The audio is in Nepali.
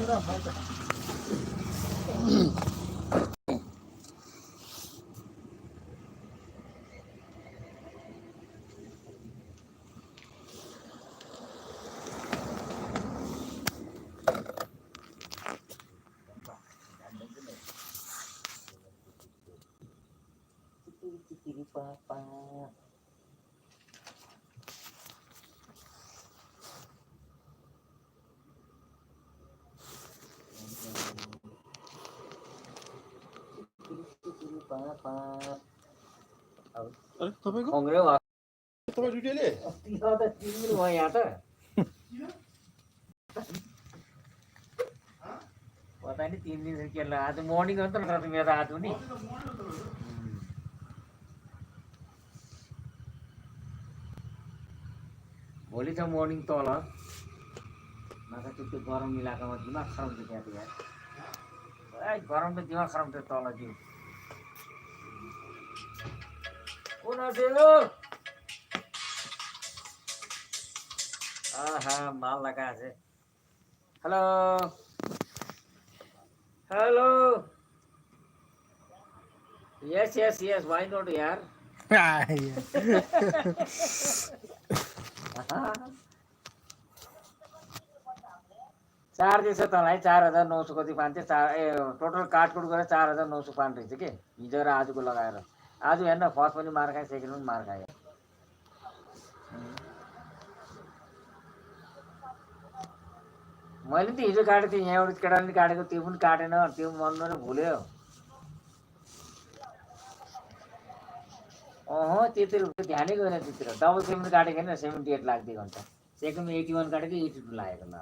Papa. तपाईको खङ्ग्रे भयो तपाईँ ड्युटीले अस्ति त 3 दिन भयो यहाँ त पता नि 3 दिन के ल आज मर्निङ हो नि त मेरो त आज नि भोलि छ मर्निङ तल माछा त्यो गरम इलाकामा दिमाग खराब छ त्यहाँ त यार गरम त दिमाग खराब छ तल दिउँ माल लगा से hello hello yes yes yes why not यार चार दिन छ तँलाई 4,900 कति पान्थ्यो टोटल काटकुट गरेर 4,900 पान रहेछ के हिजो र आजको लगाएर आज हेर्न फर्स्ट पनि मार खाएँ सेकेन्ड पनि मार खाएँ मैले त हिजो काटेको थिएँ यहाँ एउटा केटाले काटेको त्यो पनि काटेन त्यो मन र भुल्यो त्यतिर ध्यानै गएन त्यतिर डबल 7 काटेको होइन 78 लाख दिएको हुन्छ सेकेन्डमा 81 काटेको 82 लागेको ल